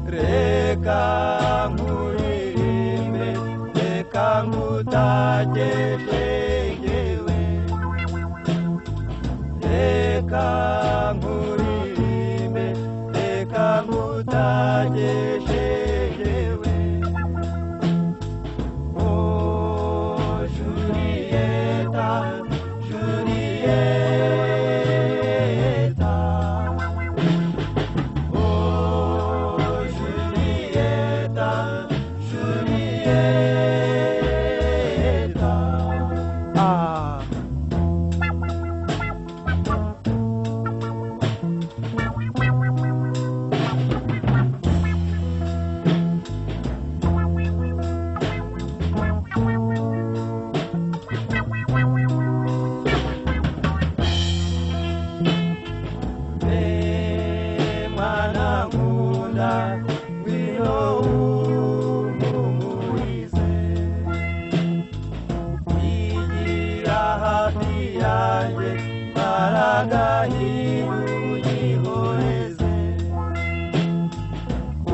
Reka nkuririmbe, reka ngutake shengewe. Reka nkuririmbe, reka ngutake shengewe. Oh Julieta, Julieta. Oh Julieta, Julieta. Ah. Mwana nkunda ngwino umpumurize, igira hafi yanjye maragahinda unyihoreze.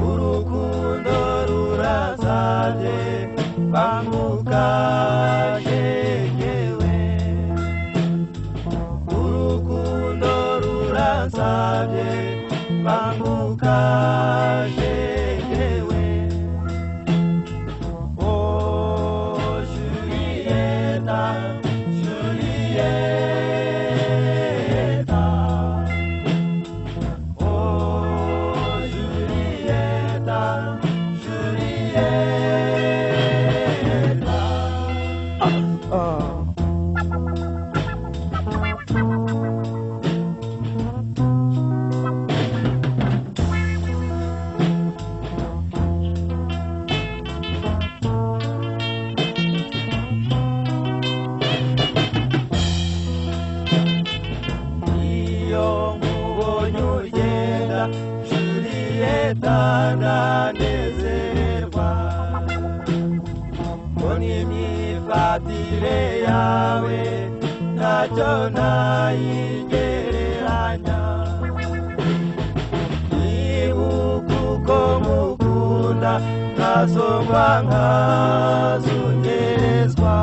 Urukundo rurasabye banguka shengewe. Urukundo rurasabye banguka shengewe. Oh Julieta, Julieta. Oh Julieta, Julieta. Ah. Iyo nkubonye ugenda Julieta ndanezerwa, mbona imyifatire yawe ntacyo nayigereranya. Nibuka uko ngukunda nkazongwa nkazungerezwa.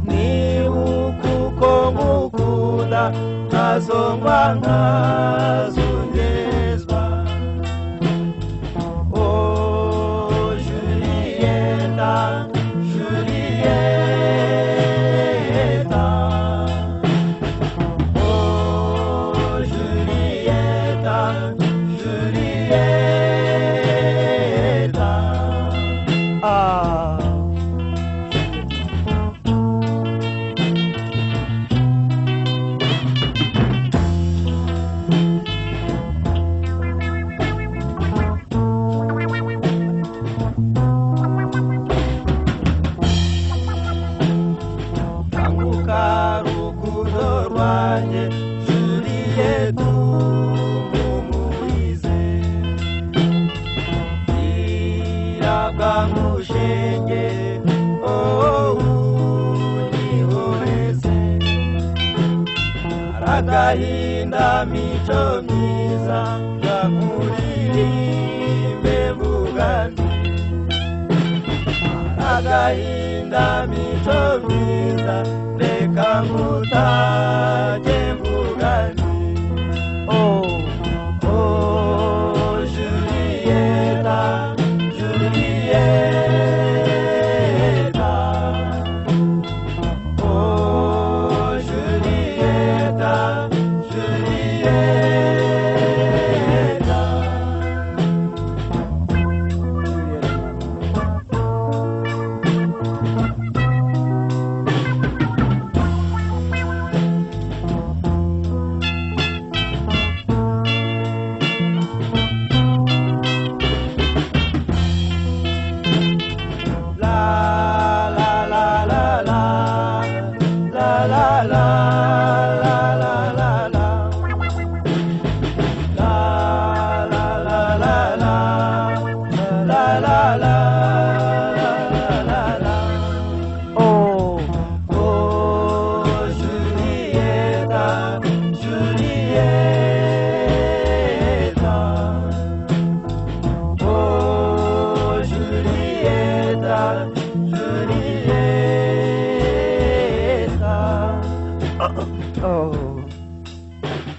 Nibuka uko ngukunda nkazongwa nkazungerezwa. Oh Julieta, Julieta. Oh Julieta, Julieta. Ah. Kanguka rukundo rwanjye Julieta umpumurize, irabwa ngushenge oh unyihoreze. Agahinda mico myiza nkuririmbe mvuga nti, agahinda mico myiza reka ngutake mvuga nti. Oh. Oh Julieta, Julieta. Oh Julieta, Julieta. Julieta. Oh.